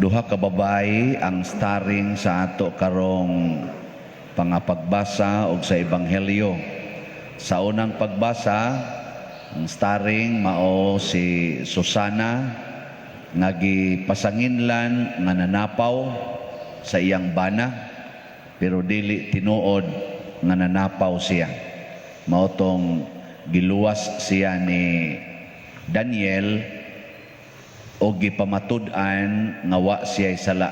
Duha ka babayi ang starring sa ato karong pangapagbasa og sa Ebanghelyo. Sa unang pagbasa, ang starring mao si Susana nga gipasanginlan nga nanapaw sa iyang bana, pero dili tinuod nga nanapaw siya. Mao tong giluwas siya ni Daniel o gipamatud-an nga wa siya sala.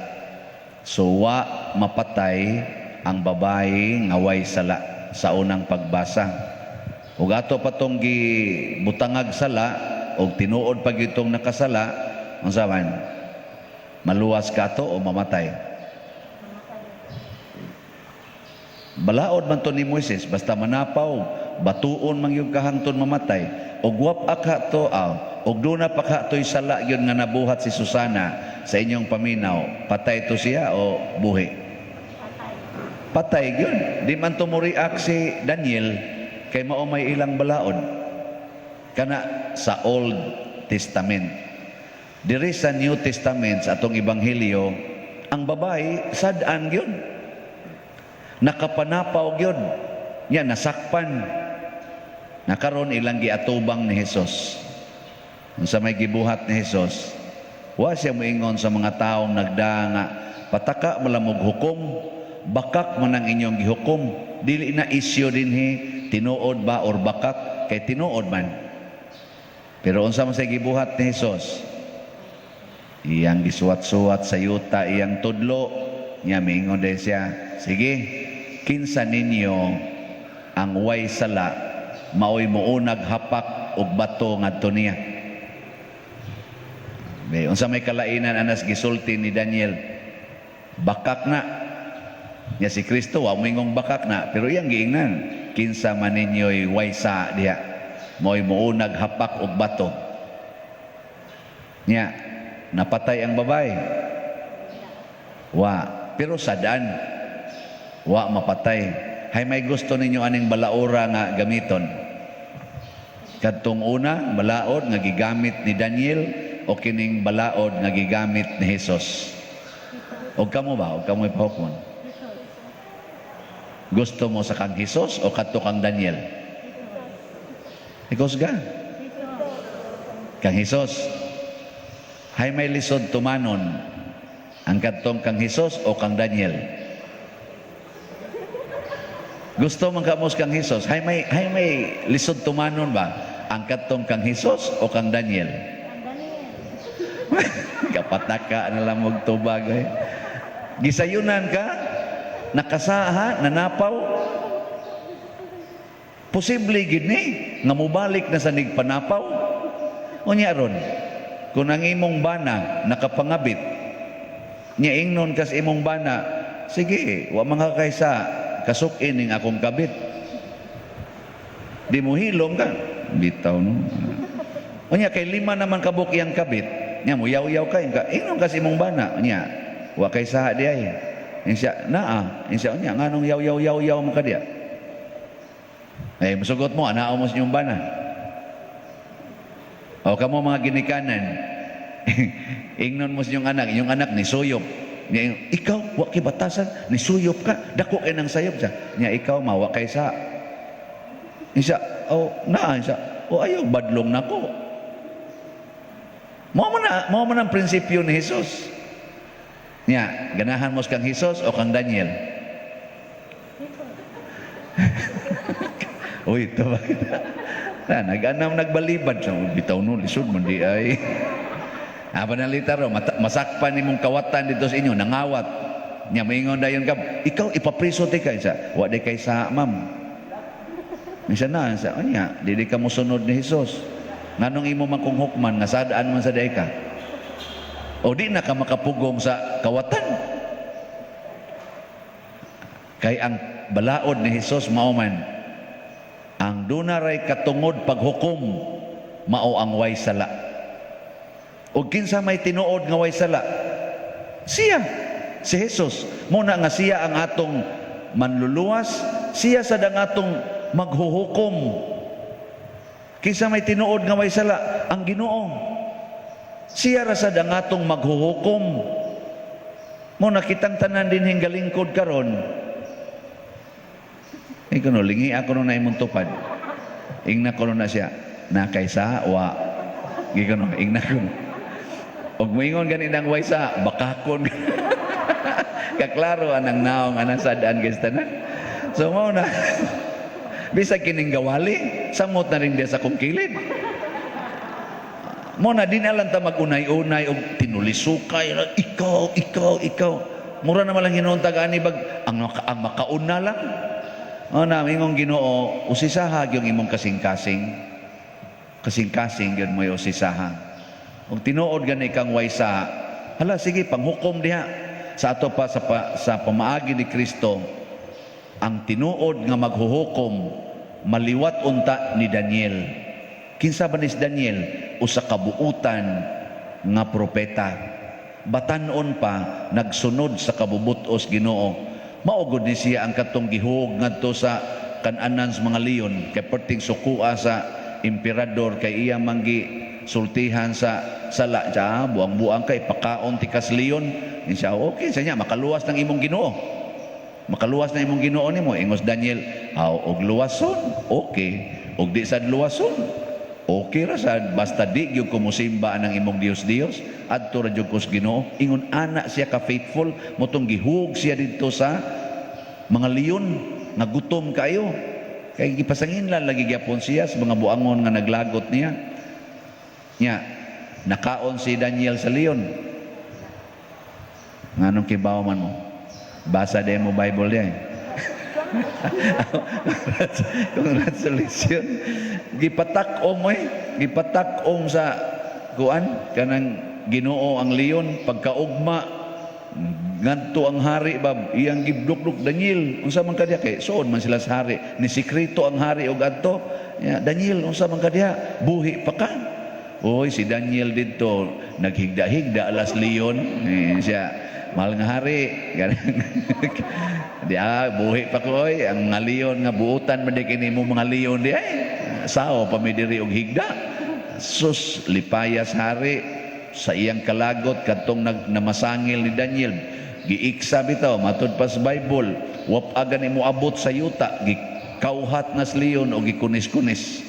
So wa mapatay ang babae nga way sala sa unang pagbasa. Ug ato pa tong gibutangag sala og tinuod pa gyud tong nakasala, unsa man? Maluwas ka to o mamatay? Balaod man to ni Moises, basta manapaw, batuon man yung kahangton mamatay. Og wap aka to, aw, og duna pa ka to'y sala yun nga nabuhat si Susana sa inyong paminaw, patay to siya o buhi? Patay yun. Di man to mo-react si Daniel kay mao may ilang balaod. Kana sa Old Testament. Diri sa New Testament, sa atong Ebanghelyo, ang babae sad-an gyud. Nakapanapaw gyud. Nya nasakpan. Nakaron ilang giatubang ni Jesus. Unsa may gibuhat ni Jesus? Wa siya moingon sa mga taong nagdaa nga pataka malamog hukom, bakak man ang inyong gihukom. Dili na isyu dinhi tinuod ba or bakak, kay tinuod man. Pero unsa man sa gibuhat ni Jesus? Iyang gisuwat-suwat sa yuta iyang tudlo. Nya miingon din siya, "Sige, kinsa ninyo ang way sala, maoy muunag hapak og bato ngadto niya." Be, unsa may kalainan anas gisulti ni Daniel? Bakak na. Nya si Kristo wa moingong bakak na, pero iyang giingnan, "Kinsa man ninyo'y way sa diha, maoy muunag hapak og bato." Nya napatay ang babae? Wa, pero sadan wa mapatay. Hay may gusto ninyo aning balaora nga gamiton? Kadtong una, balaod nga gigamit ni Daniel, o kining balaod nga gigamit ni Jesus? O kamo ba? O kamo ipahukmon? Gusto mo sa kang Jesus o kadto kang Daniel? Ikaw ga? Kang Jesus. Hay may lisod tumanon, ang kadtong kang Jesus o kang Daniel? Gusto man kamos kang Jesus. Hay may lisod tumanon ba? Ang kadtong kang Jesus o kang Daniel? Kapataka na lang og tubag eh. Gisayunan ka, nakasaha, nanapaw. Posible gid ni nga mobalik na sa nigpanapaw. Unya ron, kung ang imong bana nakapangabit, nya ingnon kas imong bana, "Sige, wa man ka kaysa kasuk-in ning akong kabit." Di mo hilom ka, bitaw no. Unya kay lima naman kabuk iyang kabit, nya mo yaw-yaw ka, ka ingnon kas imong bana, unya wa kay saha di ay. Insa naa, insa unya nganong yaw-yaw yaw-yaw mo ka diya? Eh, musugot mo, anao mo sa inyong bana. O kamo mga ginikanan, ingnon mo sa inyong anak, inyong anak ni suyop. Niya, "Ikaw, wa kay batasan, ni suyop ka, dako kay nang sayop siya." Niya, ikaw, mawa kay sa. Isa, oh, naa, isa, oh, ayaw, badlong nako. Mao man ang prinsipyo ni Jesus. Niya, ganahan mo sa kang Jesus o kang Daniel? Uy, ito ba? Na, nag-anam nagbalibad siya. Bitaw no, lisod man di ay. Aba na litaro, masakpan nimong kawatan dito sa inyo, nangawat. Nya maingon dayon ka, "Ikaw ipapriso ti ka." Isa, "Wa di kay sa, ma'am." Isa na, sa anya, dili ka mosunod ni Jesus. Nganong imo man kung hukman nga sadaan man sa day ka? O di na ka makapugong sa kawatan. Kay ang balaod ni Jesus mao man ang duna ray katungod paghukom mao ang way sala. O kinsa may tinuod nga way sala? Siya, si Jesus. Muna nga siya ang atong manluluwas, siya sad ang atong maghuhukom. Kinsa may tinuod nga way sala? Ang Ginoo. Siya ra sad ang atong maghuhukom. Mo nakitang tanan din galingkod karon. Ikaw no, lingi ako no na imong tupad. Ingna ko no na siya, na kaysa wa. Gigo no, ingna ko no. Og moingon gani nang way sa bakakon. Kaklaro anang naong anang sadaan guys tanan. So mao na bisag kining gawali, samot na rin diya sa kong kilid. Mo na di na lang ta mag-unay-unay og tinulisukay, ikaw, ikaw, ikaw. Mura naman lang hinuon ani bag ang makauna lang. O na ingong Ginoo, usisaha gyud imong kasing-kasing. Kasing-kasing gyud mo usisaha. Ug tinuod gani kang waysa, hala sige, panghukom diha. Sa ato pa sa pamaagi ni Kristo, ang tinuod nga maghuhukom maliwat unta ni Daniel. Kinsa ba ni si Daniel? Usa ka buutan nga propeta. Batan-on pa nagsunod sa kabubutos Ginoo. Mao gud ni siya ang katong gihug ngadto sa kananan sa mga leon kay perting sukua sa emperador kay iya manggi sultihan sa sala siya, buang-buang kay pakaon tikas leon. Ni siya, okay sa niya makaluwas ng imong Ginoo. Makaluwas na imong Ginoo nimo. Ingos Daniel, aw, og luwason, okay. Og di sad luwason, okay ra sad, basta di gyud ko mosimba anang imong Dios Dios, adto ra gyud ko sa Ginoo. Ingon ana siya ka faithful, motong gihug siya didto sa mga leon nga gutom kayo. Kay gipasanginlan lagi gyapon siya sa mga buangon nga naglagot niya. Nya, nakaon si Daniel sa leon. Nganong kibaw man mo? Basa din mo Bible diay. Congratulations. Gipatak-om oy, gipatak-om sa kuan kanang Ginoo ang leon pagkaugma ngadto ang hari bab iyang gibdukduk, "Daniel, unsa man ka diha?" Kay suod man sila sa hari, ni sekreto ang hari og adto. Ya, "Daniel, unsa man ka diha, buhi pa ka?" Oy, si Daniel didto naghigda-higda alas leon. Eh, siya, "Mahal nga hari." Di ah, buhi pa ko oy, ang mga leon nga buutan man di kini mo mga leon di ay. Sao pa mi diri og higda. Sus, lipayas hari sa iyang kalagot kadtong nag namasangil ni Daniel. Giiksa bitaw matud pa sa Bible, wap agan imo abot sa yuta, gikauhat na sa leon o gikunis-kunis.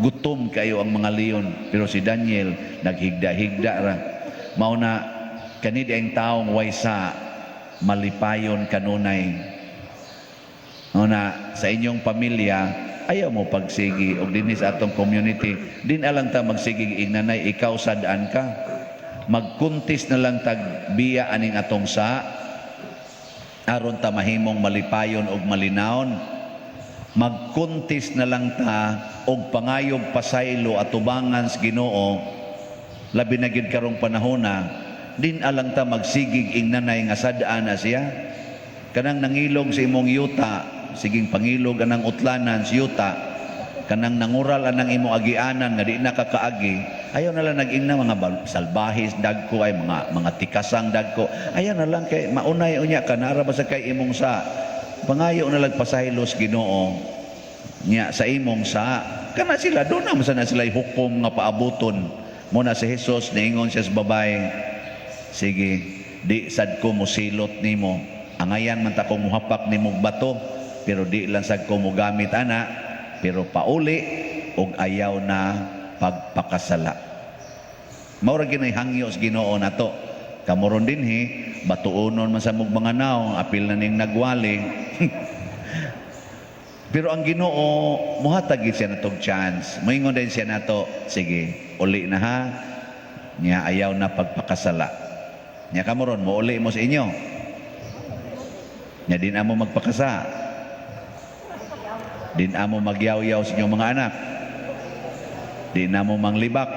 Gutom kayo ang mga leon, pero si Daniel naghigda-higda ra. Mao na kani ang taong waysa malipayon kanunay. Mao na sa inyong pamilya ayaw mo pagsigi og dinhi sa atong community din alang ta magsigi ingnanay ikaw sad-an ka, magkuntis na lang tag biya aning atong sa aron ta mahimong malipayon og malinawon. Magkuntis na lang ta og pangayog pasaylo atubangan sa Ginoo, labi na gyud karong panahona. Din alang ta magsigig ingnanay nga sad-an na siya kanang nangilog sa imong yuta, siging pangilog anang utlanan sa yuta, kanang nangural anang imong agianan nga di na kakaagi, ayaw na lang nag-ingna mga salbahis dagko ay mga tikasang dagko, ayaw na lang kay maunay unya ka nara ba sa kay imong sa pangayo na lang pasaylos Ginoo nya sa imong sa kana sila doon na man na sila hukom nga paabuton mo na. Si Jesus niingon siya sa babae, "Sige, di sad ko mosilot nimo. Angayan man ta ko muhapak nimo og bato, pero di lang sad ko mogamit ana, pero pauli og ayaw na pagpakasala." Mao ra ginay hangyo sa Ginoo nato. Kamo ron dinhi, batuonon man sa mog mga naong, apil na ning nagwali. Pero ang Ginoo muhatag gid siya natog chance. Moingon din siya nato, "Sige, uli na ha." Nya ayaw na pagpakasala. Nya kamo ron, mouli mo sa inyo. Nya din amo magpakasa. Din amo magyaw-yaw sa inyong mga anak. Din amo manglibak.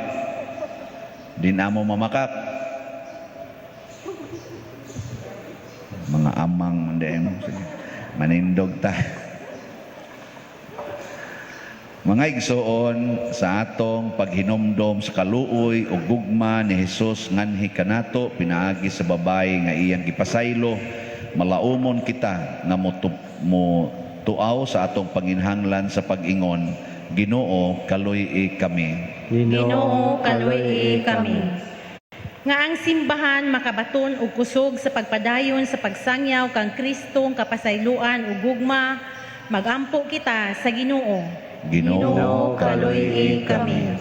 Din amo mamakak. Mga amang hindi mo. Sige. Manindog ta. Mga igsoon, sa atong paghinumdom sa kaluoy o gugma ni Jesus nganhi kanato pinaagi sa babae nga iyang gipasaylo, malaumon kita nga mo tuaw sa atong panginhanglan sa pag-ingon, "Ginoo, kaluy-i kami." Ginoo, kaluy-i kami. Nga ang simbahan makabaton og kusog sa pagpadayon sa pagsangyaw kang Kristong kapasayloan ug gugma, magampo kita sa Ginoo. Ginoo, kaluy-i kami.